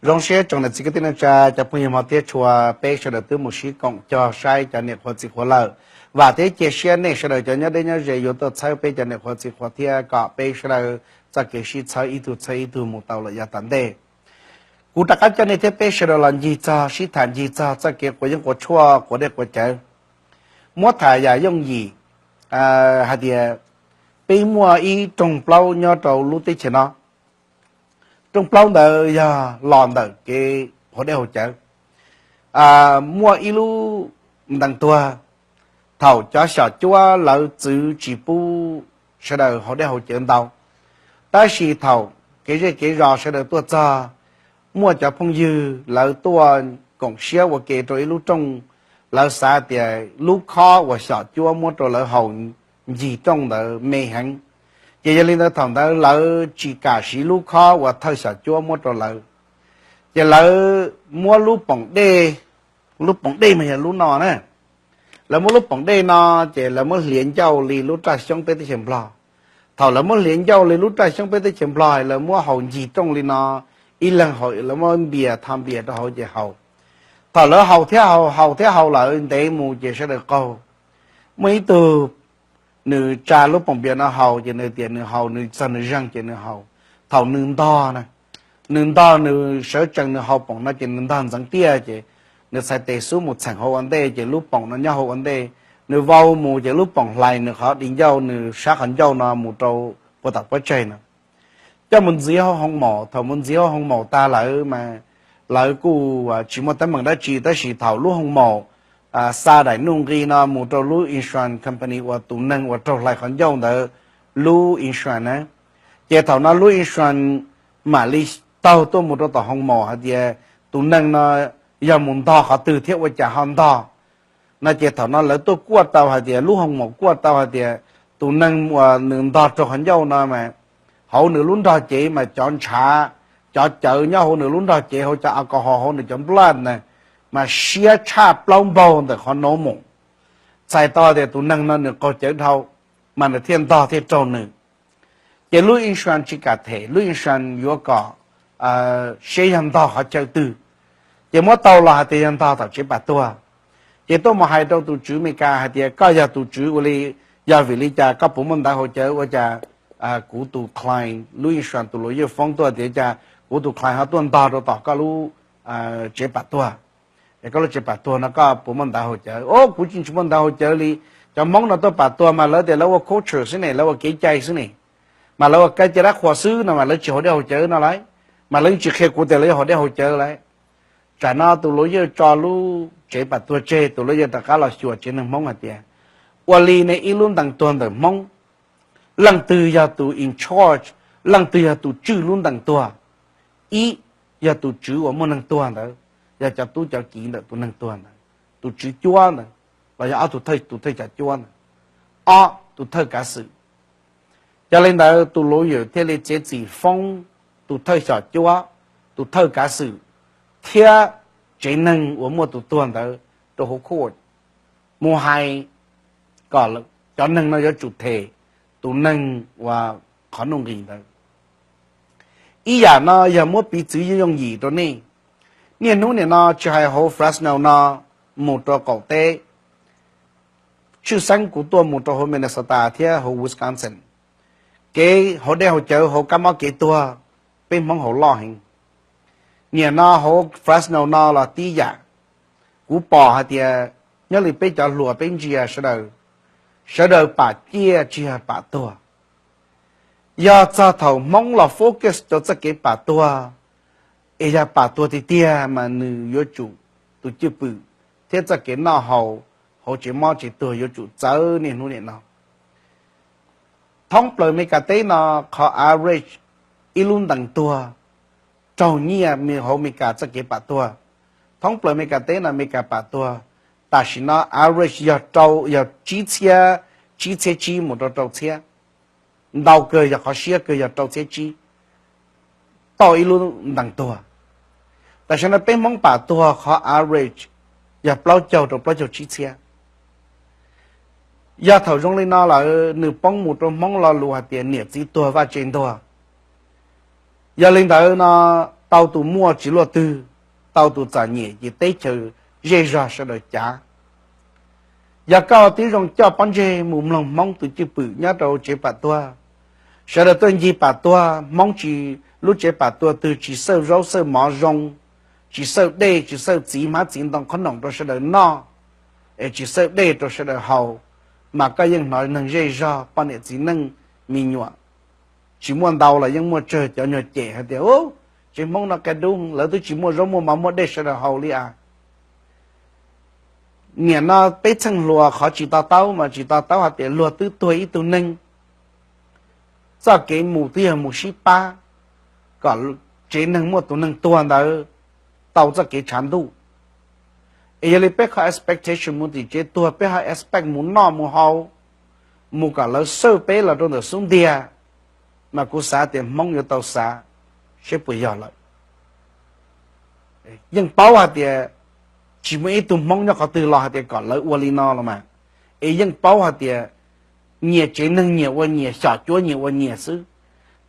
Zoo siab tsoom niam txiv kwv tij neej tsa, cov phooj ywg hmov thiab tshua, peb sawv daws twb mus sib koom cog saib cov niam qhuav txiv qhuav lawm. Vam thiab cia siab nej sawv daws cov nyob deb nyob ze yuav tuaj txhawb peb cov niam qhuav txiv qhuav thiab kom peb sawv daws txoj kev sib txhawb ib tug txhawb ib tug mus tau lawm yav tom ntej. Kuv rov qab coj nej thiab peb sawv daws los ncig txog sib tham ncig txog txoj kev quav yeeb quav tshuaj quav dej quav cawv. Muab tham yam yooj yim hais tias peb muaj ib rooj plaub nyob rau lub teb chaws no. Rooj plaub ntawd yog los ntawm kev haus dej haus cawv. Muaj ib lub ntees tuag, thaum cov xyom cuab lawv txwv tsis pub sawv daws haus dej haus cawv ntau, tab sis thaum kev zej kev zos sawv daws tuaj txog, muaj cov phooj ywg lawv tuaj koom siab ua ke rau ib lub rooj, lawv xav tias lub khob uas xyom cuab muab rau lawv haus ncig rooj ntawd me heev, ces yog li ntawd thaum ntawd lawv tsis kam siv lub khob uas thawj xyom cuab muab rau lawv, ces lawv muab lub poom dej, lub poom dej mas yog lub no na, lawv muab lub poom dej no, ces lawv muab hliav ncauj li lub raj xyoob peb teb chaws Nplog. Thaum lawv muab hliav ncauj li lub raj xyoob peb teb chaws Nplog, lawv muab haus ncig rooj li no, ib leeg haus, lawv muab npias tho npias rau hauv ces haus. Thaum lawv haus thiab haus, haus thiab haus lawm ntev mus ces sawv daws qaug. Muaj ib tug nws tsa lub poom npias no haus, ces nws tias nws haus, nws txog nws zeeg ces nws haus. Thaum nws ntog na, nws ntog, nws sawv tsees nws haus poom no ces nws ntog ntxeev tiaj, ces nws txhais tes xub mus txheem hauv ua ntej, ces lub poom no nyob hauv ua ntej. Nws vau mus ces lub poom hlais nws qhov di ncauj, nws sab qhov ncauj no mus rau puag tom pob tsaig no, coj mus ntxiv hauv hoo maum. Thaum mus ntxiv hauv hoo maum tag lawm mas lawv kuj tsis muaj teeb meem dab tsi, tab sis thaum lub hoo maum xa daim nuj nqi no mus rau lub insurance company uas tus neeg uas raug hlais qhov ncauj ntawd lub insurance na, ces thaum no lub insurance mam li taug tuaj mus rau tom hoo maum hais tias tus neeg no yog mus ntog qhov twg thiab ua cas ho ntog no, ces thaum no lawv tuaj kuaj tau hais tias, lub hoo maum kuaj tau hais tias tus neeg uas nws ntog raug qhov ncauj no mas hauv nws lub nrog cev mas cov ntshav, cov cawv nyob hauv nws lub nrog cev, hauv cov alcohol hauv nws cov blood na, mas siab tshaj plaub npaug ntawm qhov normal. Txhais tau tias tus neeg no nws qaug cawv dhau, mas nws thiaj ntog thiaj raug nws. Ces lub insurance tsis kam them, lub insurance yuav kom seb yog ntog qhov chaw twg, ces muab tau los hais tias yog ntog tom tsev pam tuag. Ces tuaj mus hais rau tus tswv Amelikas hais tias koj yog tus tswv ua li, yog vim li cas koj puas muaj ntawv haus cawv, ua cas kuv tus client, lub insurance tus lawyer foob tuaj tias cas kuv tus client ho tuaj ntog rau tom koj lub tsev pam tuag, es koj lub tsev pam tuag no koj puas muaj ntawv haus cawv? Au, kuv tsis, tsis muaj ntawv haus cawv li. Cov Hmoob no tuaj pam tuag mas lawv tias lawv ua culture xwb ne, lawv ua kev cai xwb ne, mas lawv ua kev cai dab qhuas xwb no mas lawv tsis haus dej haus cawv no lauj, mas lawv yeej tsis qhia kuv tias lawv yuav haus dej haus cawv lauj. Tsam no tus lawyer tso lub tsev pam tuag tseg, tus lawyer rov qab los xyuas tsev neeg Hmoob hais tias ua li ne, ib lub ntees tuag ntawm Hmoob, leej twg yog tus in charge, leej twg yog tus tswj lub ntees tuag? Ib, yog tus tswv uas muaj neeg tuag ntawd, yog cov tub cov kiv ntawm tus neeg tuag ntawd, tus tswv cuab ntawd, los yog ob tug thawj, tus thawj cov cuab ntawd. Ob, tus thawj kav xwm. Yog li ntawd tus lawyer thiaj li txiav txim foob tus thawj xyom cuab, tus thawj kav xwm, thiab tsev neeg uas muaj tus tuag ntawd rau hauv court mus hais kom cov neeg no yuav tsum them tus neeg uas qhov nuj nqis ntawd. Ib yam no yog muab piv txwv yooj yim rau nej. Niaj hnub nim no tsis hais hauv Fresno no mus rau qaum teb, tshwj xeeb kuv tuaj mus rau hauv Minnesota thiab hauv Wisconsin, kev haus dej haus cawv hauv kab mob kev tuag, peb Hmoob haus loj heev. Nim no hauv Fresno no los tib yam, kuv pom hais tias nyob li peb cov hluas peb ntsia sawv daws, sawv daws pam ciaj tsis yog pam tuag. Yog txog thaum Hmoob los focus rau txoj kev pam tuag, es yog pam tuag tiag tiag mas nws yuav tsum tus cwj pwm thiab txoj kev noj haus hauv tsev mob tsev tuag yuav tsum txawv niaj hnub nim no. Thoob plaws Meskas teb no, qhov average ib lub ntees tuag raug nyiaj hauv Meskas txoj kev pam tuag. Thoob plaws Meskas teb no Meskas pam tuag tam sim no average yog rau, yog tsib txhiab, tsib txhiab tsib mus rau rau txhiab. Ntau kawg yog qhov siab kawg yog rau txhiab tsib tauj ib lub ntees tuag. Tam sim no peb Hmoob pam tuag qhov average yog plaub caug rau plaub caug tsib txhiab. Yog thaum zoo li no lawm nws poob mus rau Hmoob lo lus hais tias niam txiv tuag vaj tse ntuag. Yog li ntawd no tau tus muaj tsis luaj twg, tau tus txom nyem ces teb chaws zej zog sawv daws cav. Yog koj tib zoo coj pob ntseg mus mloog Hmoob tus cwj pwm nyob rau tsev pam tuag, sawv daws tuaj ncig pam tuag, Hmoob tsis, lub tsev pam tuag twg tsis xawj zaub xawj mov zoo, tsis xawj dej tsis xawj txiv hmab txiv ntoo qhob noom rau sawv daws noj, es tsis xawj dej rau sawv daws haus, mas koj yeej hnov neeg zej zog poj niam txiv neej me nyuam tsis muaj ntau los yeej muaj tsawg cov nyuag cem hais tias, u, tsev Hmoob no qia dub, lawv twb tsis muaj zaub muaj mov muaj dej sawv daws haus li as. Niam no peb txheej hluas qhov tsis to taub mas tsis to taub hais tias luag twb tuag ib tug neeg, txoj kev mus twb yog mus sib pab kom tsev neeg muaj tus neeg tuag ntawd tau txoj kev tshav ntuj. Es yog li peb qhov expectation mus tim tsev tuag peb ho expect mus noj mus haus, mus kom lawv xawj peb los rau ntawm xub ntiag, mas kuv xav tias Hmoob yuav tau xav seb puas yog lawm. Yeej paub hais tias tsis muaj ib tug Hmoob nyob qhov twg los hais tias kom lawv ua li no los mas, es yeej paub hais tias nyias tsev neeg nyias ua nyias, xyom cuab nyias ua nyias xwb.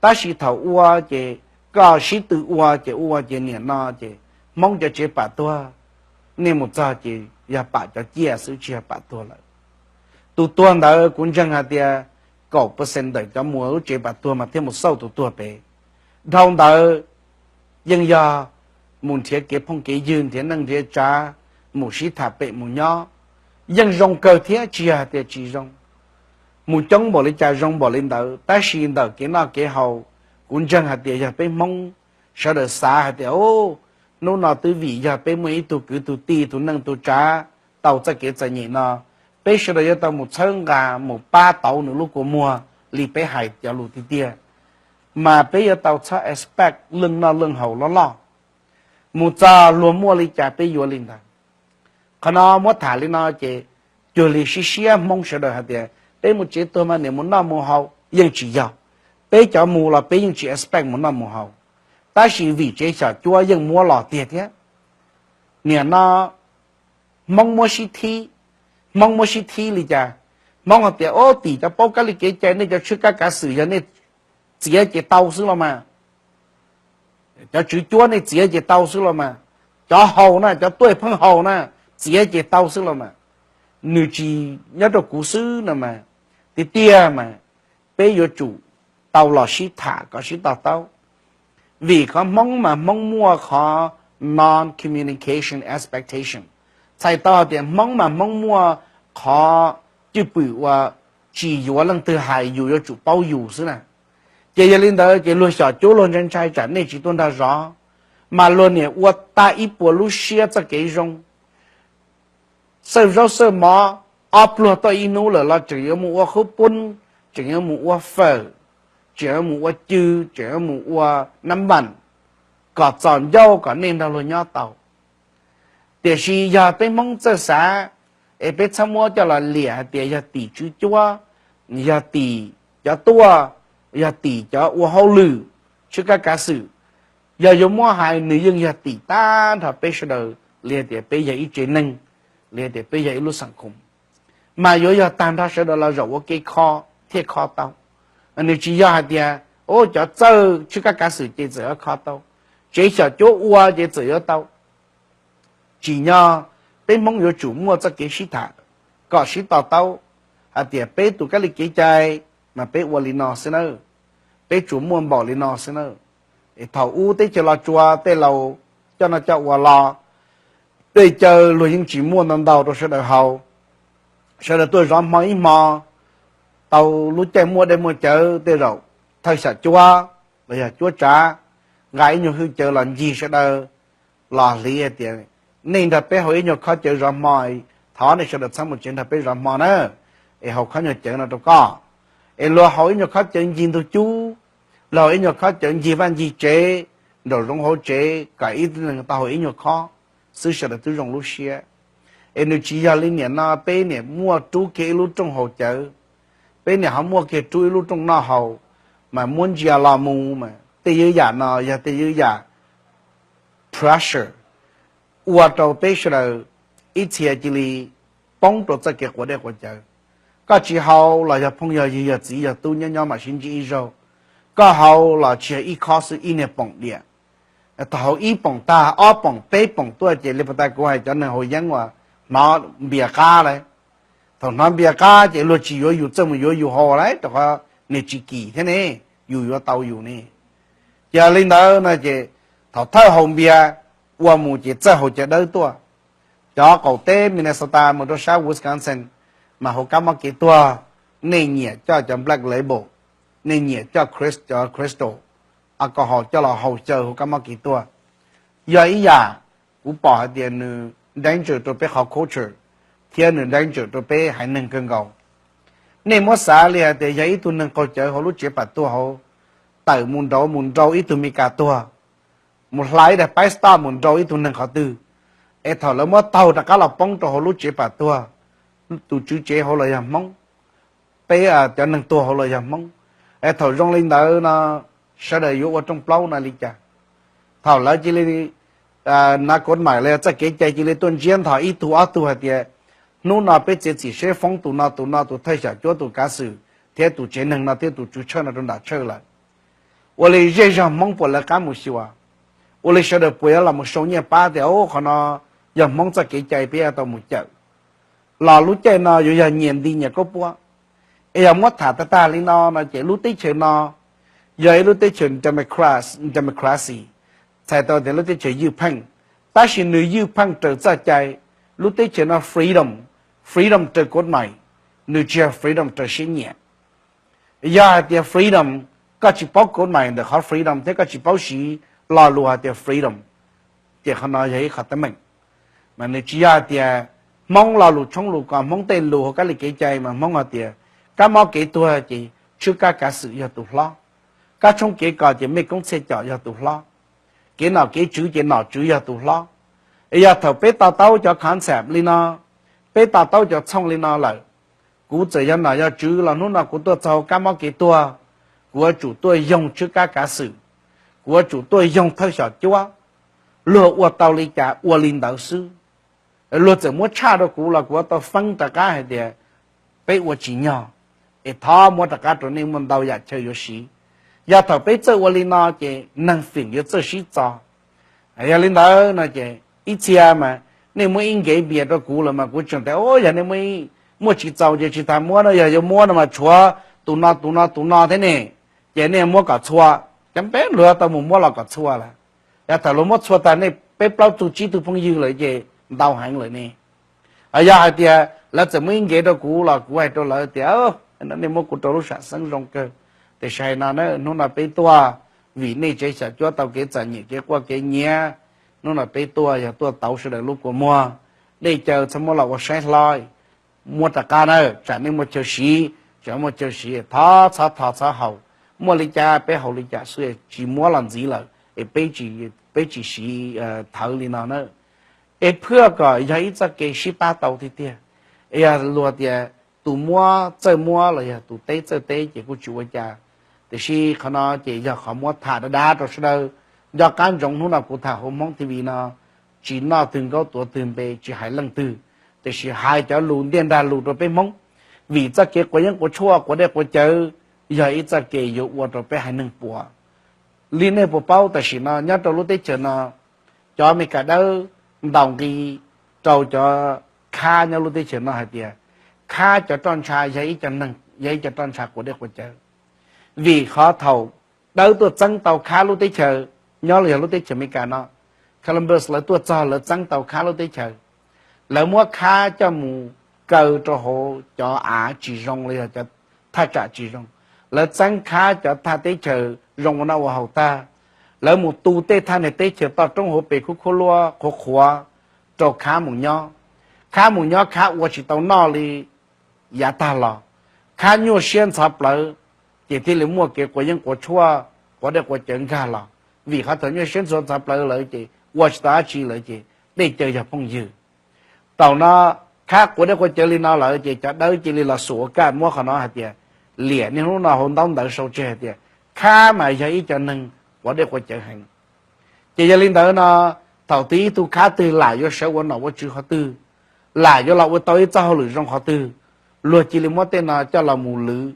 Tab sis thaum ua ces koj sib tw ua ces ua ces niam no ces Hmoob cov tsev pam tuag, nej mus txog ces yog pam cov ciaj xwb tsis yog pam tuag lawm. Tus tuag ntawd kuv ntseeg hais tias kaum percent ntawm cov mus lub tsev pam tuag mas thiaj mus xauj tus tuag pem. Dhau ntawd yeej yog mus nrhiav kev phooj kev ywg, nrhiav neej nrhiav tsav, mus sib tham pem mus nyob. Yeej zoo kawg thiab tsis yog hais tias tsis zoo. Mus coob npaum li cas zoo npaum li ntawd, tab sis ntawm kev noj kev haus, kuv ntseeg hais tias yog peb Hmoob sawv daws xav hais tias, u, hnub no twb vim yog peb muaj ib tug kwv tug tij tus neej tus tsav tau txoj kev txom nyem no, peb sawv daws yuav tau mus txhawb nqa mus pab tauv nws lub kua muag li peb hais cov lus tiag tiag, mas peb yuav tau txhob expect leej noj leej haus loj loj. Mus txog luag muaj li cas peb yuav li ntawd. Qhov no muab tham li no ces cuag li siab siab Hmoob sawv daws hais tias peb mus tsev tuag mas niam mus noj mus haus, yeej tsis yog. Peb cov mus los peb yeej tsis expect mus noj mus haus, tab sis vim tsev xyom cuab yeej muab los tiag thiab. Niam no Hmoob muab sib thib. Hmoob muab sib thib li cas? Hmoob hais tias, o, tim cov paub kab li kev cai nej cov tshwj kab kav xwm yog nej txiav ces tau xwb los mas. Cov tswv cuab nej txiav ces tau xwb los mas. Cov haus na, cov tuaj pheej haus na, txiav ces tau xwb los mas. Nws tsis nyob rau kuv xwb no mas, tiag tiag mas peb yuav tsum tau los sib tham kom sib to taub. Vim qhov Hmoob mas Hmoob muaj qhov non-communication expectation, txhais tau hais tias Hmoob mas Hmoob muaj qhov cwj pwm uas tsis yuav leej twg hais, yus yuav tsum paub yus xwb na. Ces yog li ntawd ces luag xyom cuab luag ntshai ntshai tsam nej tsis tuaj nrog zov, mas luag niam ua tag ib puas lub siab txoj kev zoo, xawb zaub xawb mov, ob pluag tuaj ib hnub lawm los tseem yuav mus ua khub pub, tseem yuav mus ua fawm, tseem yuav mus ua cw, tseem yuav mus ua nab npam, kom txom ncauj kom nej nrog luag nyob tau. Tiam sis yog peb Hmoob txawj xav, es peb txhob muab coj los liam hais tias yog tim tswv cuab, yog tim cov tuaj, yog tim cov ua hauj lwm, tshwj kab kav xwm, yog yuav muab hais nws yeej yog tim tag nrho peb sawv daws li hais tias peb yog ib tsev neeg, li hais tias peb yog ib lub xeem khoom, mas yuav yog tag nrho sawv daws los zaum ua ke kho thiaj kho tau. Nws tsis yog hais tias, o, cov txawj tshwj kab kav xwm ces txawm yuav kho tau, tsev xyom cuab ua ces txawm yuav tau. Tsim nyog peb Hmoob yuav tsum muaj txoj kev sib tham kom sib to taub hais tias peb tus kab li kev cai mas peb ua li no xwb nawb, peb tsuas muaj npaum li no xwb nawb. Es thaum ub teb chaws Los Tsuas tej laus coj no coj ua los, dej cawv luag yeej tsis muaj ntau ntau rau sawv daws haus. Sawv daws tuaj zov hmo ib hmo, tau lub caij muaj dej muaj cawv tej zaum thawj xyom cuab los yog cuab tsav, nqa ib nyuag hwj cawv los ncig sawv daws, los hliv hais tias nej nrog peb haus ib nyuag khob cawv zov hmo, thov nej sawv daws txhob mus tsev nrog peb zov hmo na, es haus khob nyuag cawv no rau koj. Es luag haus ib nyuag khob cawv ncig ntug cub, luag haus ib nyuag khob cawv ncig vaj ncig tsev, nraum zoov hauv tsev kom ib tug neeg tau haus ib nyuag khob xwb sawv daws twb zoo lub siab. Es nws tsis yog li niam no peb niam muaj rub kiag ib lub rooj haus cawv, peb niam ho muaj kiag rub ib lub rooj noj haus, mas muab ntsia los mus mas tej yam no yog tej yam pressure ua rau peb sawv daws ib txhia cia li poob rau txoj kev quav dej quav cawv. Koj tsis haus los yog phooj yog ywg yog txiv yog tub nyob nyob mam sib ntsib ib zaug, koj haus los tsis yog ib khob xwb, ib niag poom diam. Thaum haus ib poom tag, ob poom, peb poom tuaj ces li pas tas kuv hais cov neeg haus yeeb uas hnov npias qab lawm. Thaum hnov npias qab ces luag tsis yuav yus txawj mus yuav yus haus lawm, rau qhov nws tsis kim thiab ne, yus yuav tau yus ne. Ces li ntawd no ces thaum thawj haus npias ua mus ces txawj haus cawv dawb tuaj. Cov qaum teb Minnesota mus rau sab Wisconsin mas haus kab mob kev tuag, nej nyiam coj cov Black Label, nej nyiam coj cov Crystal alcohol coj los haus xyaw haus kab mob kev tuag. Yog ib yam kuv pom hais tias nws danger rau peb qhov culture thiab nws danger rau peb haiv neeg kawg nkaus. Nej muab xav li hais tias yog ib tug neeg qaug cawv hauv lub tsev pam tuag hauv, tawm mus nraud mus nrau ib tug Mes Kas tuag, mus hla ib daim paib stop mus nrau ib tug neeg qhov twg, es thaum lawv muab taug rov qab los poob rau hauv lub tsev pam tuag, tus tswv tsev hauv los yog Hmoob, peb cov neeg tuag hauv los yog Hmoob, es thaum zoo li ntawd no sawv daws yuav ua rooj plaub no li cas? Thaum lawv cia li nav kod mais los txoj kev cai cia li tuaj ntsiab ntho ib tug ob tug hais tias hnub no peb txiav txim seb foob tus no tus no tus thawj xyom cuab tus kav xwm thiab tus tsev neeg no thiab tus tswv tshawj no rau nram tshawj lawm, ua li zej zog Hmoob puas lawv qab mus xyuas? Ua li sawv daws puas yuav los mus sau nyiaj pab tias qhov no yog Hmoob txoj kev cai peb yuav tau mus cawm? Los lub caij no yuav yog nyias nti nyias kab puab. Es yog muab tham tag tag li no no ces lub teb chaws no yog ib lub teb chaws democracy, txhais tau tias lub teb chaws ywj pheej, tab sis nws ywj pheej raws txoj cai. Lub teb chaws no freedom, freedom raws kod mais, nws tsis yog freedom raws siab nyiam. Yog hais tias freedom, koj tsis paub kod mais ntawm qhov freedom thiab koj tsis paub siv lo lus hais tias freedom, ces qhov no yog ib qhov teeb meem. Mas nws tsis yog hais tias Hmoob lo lus tshoob lus kos, Hmoob tej lus hauv kab li kev cai mas Hmoob hais tias kab mob kev tuag ces tshwj kab kav xwm yog tus hlob, kab tshoob kev kos ces mej koob txhiaj com yog tus hlob, kev nom kev tswv ces nom tswv yog tus hlob. Es yog thaum peb to taub cov concept li no, peb to taub cov txhooj li no lawm, kuv txawm yog nom yog tswv los hnub no kuv tuaj txog kab mob kev tuag, kuv yuav tsum tuaj yoog tshwj kab kav xwm, kuv yuav tsum tuaj yoog thawj xyom cuab. Luag ua tau li cas ua li ntawd xwb. Luag txawm muab tshaj rau kuv los kuv yuav tau feeb rov qab hais tias peb ua tsis nyog, es thov muab rov qab rau nej muaj ntau yam chaw yuav siv. Yog thaum peb txawj ua li no ces neeg feem yuav txawj sib txo. Yog li ntawd no ces ib txhia mas nej muab ib nkev npias rau kuv lawm mas kuv tseem tias, o, yog nej muaj tsis txaus ces tsis tas muab no, yog yuav muab no mas tshuav tus no tus no tus no thiab ne, ces nej muab kom txhua. Cov peb luag tau mus muab los kom txhua lawm. Yog thaum luag muab txhua tag nej peb plaub tug tsib tug phooj ywg lawm ces ntau heev lawm ne. Yog hais tias lawv txawm muab ib nkev rau kuv los kuv hais rau lawv tias, nej muab kuv rau lub sam xeeb zoo kawg, tiam sis hais no na, hnub no peb tuaj vim nej tsev xyom cuab tau kev txom nyem kev quaj kev nyiav, hnub no peb tuaj yog tuaj tauv sawv daws lub kua muag. Dej cawv txhob muab los ua saib hlob, muab rov qab na, tsam nej muaj chaw siv, tsam muaj chaw siv thov txhob tho txhob haus. Muaj li cas peb haus li cas xwb, tsis muab los ntxiv lawm es peb tsis siv thawv li no na. Es phwj kom yog ib txoj kev sib pab tau tiag tiag. Es yog luag tias tus muab txawj muab los yog tus teb txawj teb ces kuj tsis ua cas, tiam sis qhov no ces yog qhov muab tham dav dav rau sawv daws nco qab ntsoov. Hnub no kuv tham hauv Hmoob T V no, tsis noj twg nkaub tuav twg npe, tsis hais leej twg, tiam sis hais cov lus ntiaj nrag lus rau peb Hmoob, vim txoj kev quav yeeb quav tshuaj quav dej quav cawv yog ib txoj kev yuav ua rau peb haiv neeg puas. Li nej puas paub tam sim no nyob rau lub teb chaws no, cov Amelikas dawb ntaus nqi rau cov khab nyob lub teb chaws no hais tias khab cov roj ntsha yog ib co neeg, yog ib co roj ntsha quav dej quav cawv. Vim qhov thaum dawb tuaj txeeb tau khab lub teb chaws, nyob los yog lub teb chaws Amelikas no, Columbus lawv tuaj txog lawv txeeb tau khab lub teb chaws, lawv muab khab coj mus kaw rau hauv cov av tsis zoo los yog cov thaj tsam tsis zoo, lawv txeeb khab cov thaj teb chaws zoo ua noj ua haus tag, lawv mus tu tej thaj niag teb chaws toj roob hauv pes khub khuab luab qhuav qhuav rau khab mus nyob. Khab mus nyob khab ua tsis tau noj li yav tag los, khab nyuaj siab ntxhov plawv, ces thiaj li muaj kev quav yeeb quav tshuaj, quav dej quav cawv nkag los. Vim qhov thaum nyuaj siab ntxhov ntxhov plawv lawm ces ua tsis tau dab tsi lawm ces dej cawv yog phooj ywg. Thaum no khab quav dej quav cawv li no lawm ces cov dawb cia li los xum ua kaj muab qhov no hais tias liam niaj hnub no hauv ntaub ntawv sau tseg hais tias khab mas yog ib co neeg quav dej quav cawv heev. Ces yog li ntawd no, thaum twg ib tug khab twg lam yuav sawv ua nom ua tswv qhov twg, lam yuav los ua tau ib txoj hauj lwm zoo qhov twg, luag cia li muab tej no coj los mus lwv.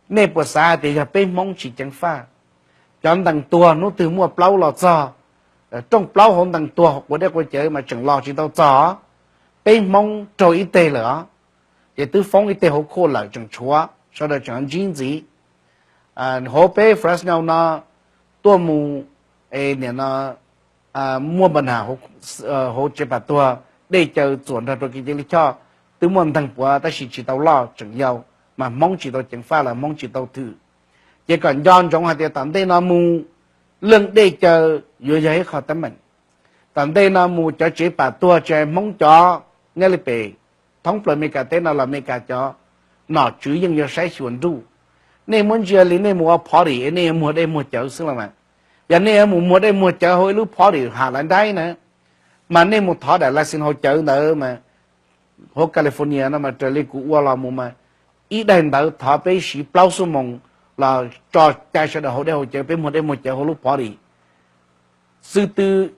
Nej puas xav hais tias yog peb Hmoob tsis ceev faj, Cov ntees tuag hnub twg muaj plaub los txog, rooj plaub hauv ntees tuag quav dej quav cawv mas tseem los tsis tau txog. Peb Hmoob raug ib teg lawm os, ces twb foob ib teg hauv khuj lawm tseem tshuav, sawv daws tseem ntsib ntxiv. Hauv peb Fresno no tuaj mus, nim no muaj npa nham hauv tsev pam tuag, dej cawv txuam nrog rau kev cai lij choj, twb muaj nteeg puav tab sis tsis tau loj tseem yau, mas Hmoob tsis tau ceev faj los Hmoob tsis tau thwm. Ces kom nco ntsoov hais tias tom ntej no mus, leej dej cawv yuav yog ib qho teeb meem. Tom ntej no mus cov tsev pam tuag tsis hais Hmoob cov nyob li pem thoob plaws Amelikas teb no los Amelikas cov nom tswv yeej yuav saib xyuas nruj. Nej muab ntsia li nej mus ua party es nej yuav muag dej muag cawv xwb los mas. Yog nej yuav mus muag dej muag cawv hauv ib lub party ham lav daib na, mas nej mus thov daim license haus cawv ntawd mas, hauv California no mas raws li kuv ua los mus mas, ib daim ntawd thov peb siv plaub xuab moos los tso cai sawv daws haus dej haus cawv, peb muag dej muag cawv hauv lub party. Xwb twb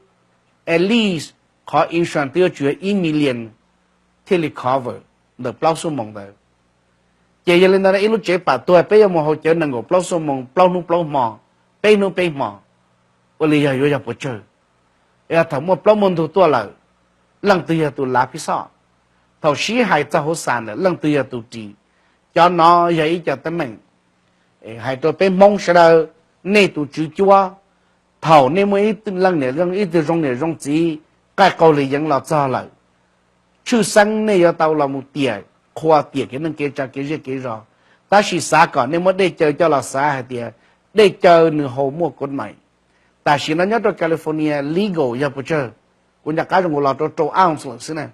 at least qhov insurance twb yuav tsum yog ib million thiaj li cover ntawm plaub xuab moos ntawd. Ces yog li ntawd ib lub tsev pam tuag peb yuav mus haus cawv nees nkaum plaub xuab moos plaub hnub plaub hmo, peb hnub peb hmo, ua li yog yuav yog puas tsawg? Yog thaum muaj plaub muaj ntug tuaj lawm, leej twg yog tus lav phij xoj? Thaum sib hais txog hauv xas lawm leej twg yog tus ris? Cov no yog ib co teeb meem hais rau peb Hmoob sawv daws, nej tus tswv cuab, thaum nej muaj ib leej niam ib tug zoo niam zoo txiv qaij qaug li yeev los txog lawm, tshwj xeeb nej yuav tau los mus tiam qhua tiam kev neej kev tsa kev zej kev zos. Tab sis xav kom nej muab dej cawv coj los xav hais tias dej cawv nws haus muaj kod mais. Tam sim no nyob rau California legal yog puas tsawg? Kuv nco qab zoo kuv los rau rau ounce lawm xwb na.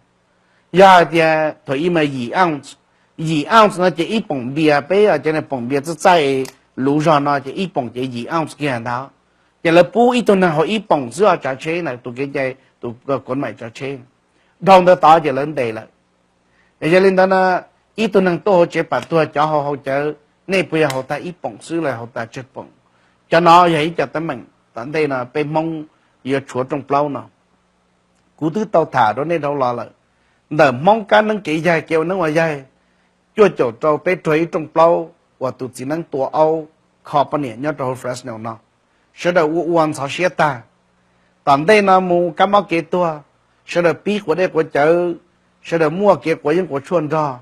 Yog hais tias thaum ib mas yim ounce, yim ounce no ces ib poom npias, peb cov poom npias txaij txaij luv zog no ces ib poom ces yim ounce kiag ntag. Ces lawv pub ib tug neeg haus ib poom xwb os tsav tsheb na, tus kev cai tus kod mais tsav tsheb. Dhau ntawd tod ces lawv ntes lawm. Yog li ntawd na, ib tug neeg tuaj hauv tsev pam tuag cov haus haus cawv, nej puas yog haus tag ib poom xwb los haus tag tsawg poom? Cov no yog ib co teeb meem tom ntej no peb Hmoob yuav tshuav rooj plaub no. Kuv twb tau tham rau nej dhau los lawm, ntawm Hmoob kab neeb kev yaig kev ua neeb ua yaig, cuaj caum rau peb raug ib rooj plaub uas tus txiv neeb tua aub kho poj niam nyob rau hauv Fresno no. Sawv daws ua ua ntxhov siab tag. Tom ntej no mus kab mob kev tuag, sawv daws pib quav dej quav cawv, sawv daws muaj kev quav yeeb quav tshuaj nrog.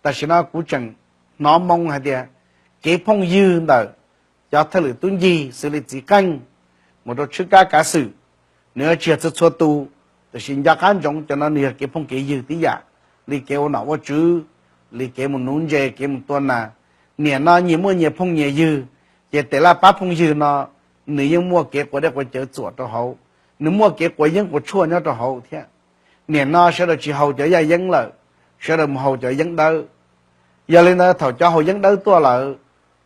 Tam sim no kuv tseem hnov moo hais tias kev phooj ywg ntawm cov thawj lwm tub ncig xws li txiv qeej mus rau tshwj kab kav xwm, nws yuav tsis yog txhua txhua tus, tiam sis nco qab ntsoov cov no nws yog kev phooj kev ywg tib yam, li kev ua nom ua tswv, li kev mus nuv ntses kev mus tua nas. Niam no nyias muaj nyias phooj nyias ywg, ces tes laj pab phooj ywg no nws yeej muaj kev quav dej quav cawv txuam rau hauv, nws muaj kev quav yeeb quav tshuaj nyob rau hauv thiab. Niam no sawv daws tsis haus cov yaj yeeb lawm, sawv daws mus haus cov yeeb dawb. Yog li ntawd thaum cov haus yeeb dawb tuaj lawm,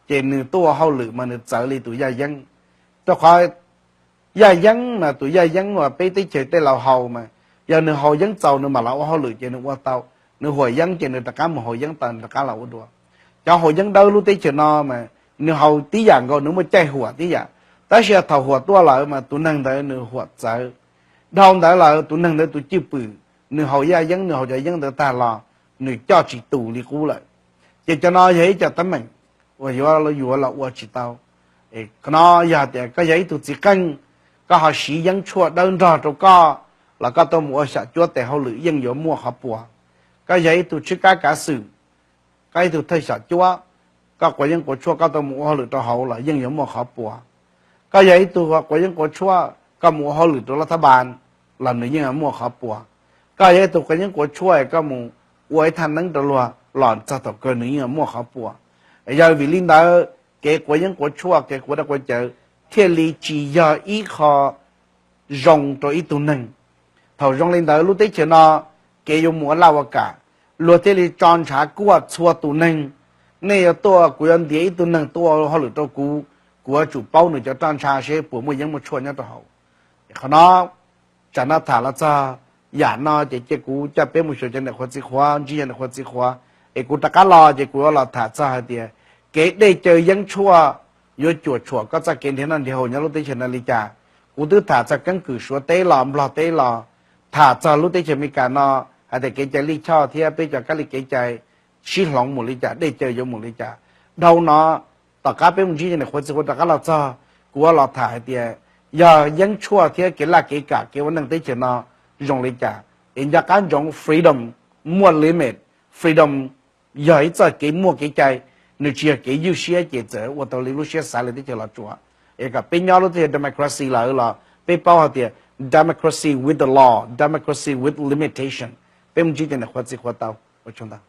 ces nws tuaj ua hauj lwm mas nws txawv li tus yaj yeeb. Rau qhov yaj yeeb mas tus yaj yeeb uas peb teb chaws tej laus haus mas, yog nws haus yeeb txaus nws mam los ua hauj lwm ces nws ua tau, nws huam yeeb ces nws rov qab mus haus yeeb tau nws rov qab los ua dua. Cov haus yeeb dawb lub teb chaws no mas nws haus tib yam nkaus, nws muaj caij huam tib yam, tab sis thaum huam tuaj lawm mas tus neeg ntawd nws huam txawv. Dhau ntawd lawm tus neeg ntawd tus cwj pwm, nws haus yaj yeeb nws haus cov yeeb ntawd tag los nws coj tsis tus li qub lawm. Ces cov no yog ib co teeb meem uas yuav yuav los ua tsis tau. Qhov no yog tias koj yog ib tug txiv qeej, koj ho siv yeeb tshuaj dawb nrog rau koj, los koj tuaj mus ua xyom cuab tes hauj lwm yeej yuav muaj qhov puas. Koj yog ib tug tshwj kab kav xwm, koj ib tug thawj xyom cuab, koj quav yeeb quav tshuaj koj tuaj mus ua hauj lwm rau hauv los yeej yuav muaj qhov puas. Koj yog ib tug quav yeeb quav tshuaj koj mus ua hauj lwm rau laj thab npas los nws yeej yuav muaj qhov puas. Koj yog ib tug quav yeeb quav tshuaj koj mus ua ib thaj neeb rau luag los txog thaum kawg nws yeej yuav muaj qhov puas. Yog vim li ntawd kev quav yeeb quav tshuaj kev quav dej quav cawv thiaj li tsis yog ib qho zoo rau ib tug neeg. Thaum zoo li ntawd lub teb chaws no kev yuav mus ua laj ua kam, luag thiaj li tso ntshav kuaj txhua tus neeg. Nej yuav tuaj, kuv yuav ntiav ib tug neeg tuaj ua hauj lwm rau kuv, kuv yuav tsum paub nws cov roj ntsha seb puas muaj yeeb muaj tshuaj nyob rau hauv. Qhov no, tsam no tham los txog yam no ces cia kuv coj peb mus xyuas cov niam qhuav txiv qhuav, ntsib cov niam qhuav txiv qhuav, es kuv rov qab los ces kuv yuav los tham txog hais tias kev dej cawv yeeb tshuaj yuav cuam tshuam koj txoj kev nrhiav noj nrhiav haus nyob lub teb chaws no li cas. Kuv twb tham txog keeb kwm Suav teb los Nplog teb los, tham txog lub teb chaws Amelikas no, hais tias kev cai lij choj thiab peb cov kab li kev cai sib hloov mus li cas, dej cawv yuav mus li cas. Dhau no, tom qab peb mus ntsib cov niam qhuav txiv qhuav rov qab los txog, Kuv los tham hais tias yog yeeb tshuaj thiab kev laj kev kam kev ua neej teb chaws no zoo li cas, es nco qab ntsoov freedom muaj limit. Freedom yog ib txoj kev muaj kev cai, nws tsis yog kev ywj siab ces txawm ua tau li lub siab xav li teb chaws Los Tsuas. Es kom peb nyob lub teb chaws democracy lawm los peb paub hais tias democracy with the law, democracy with limitation. Peb mus ntsib tej niam qhuav txiv qhuav tau, ua tsaug ntau.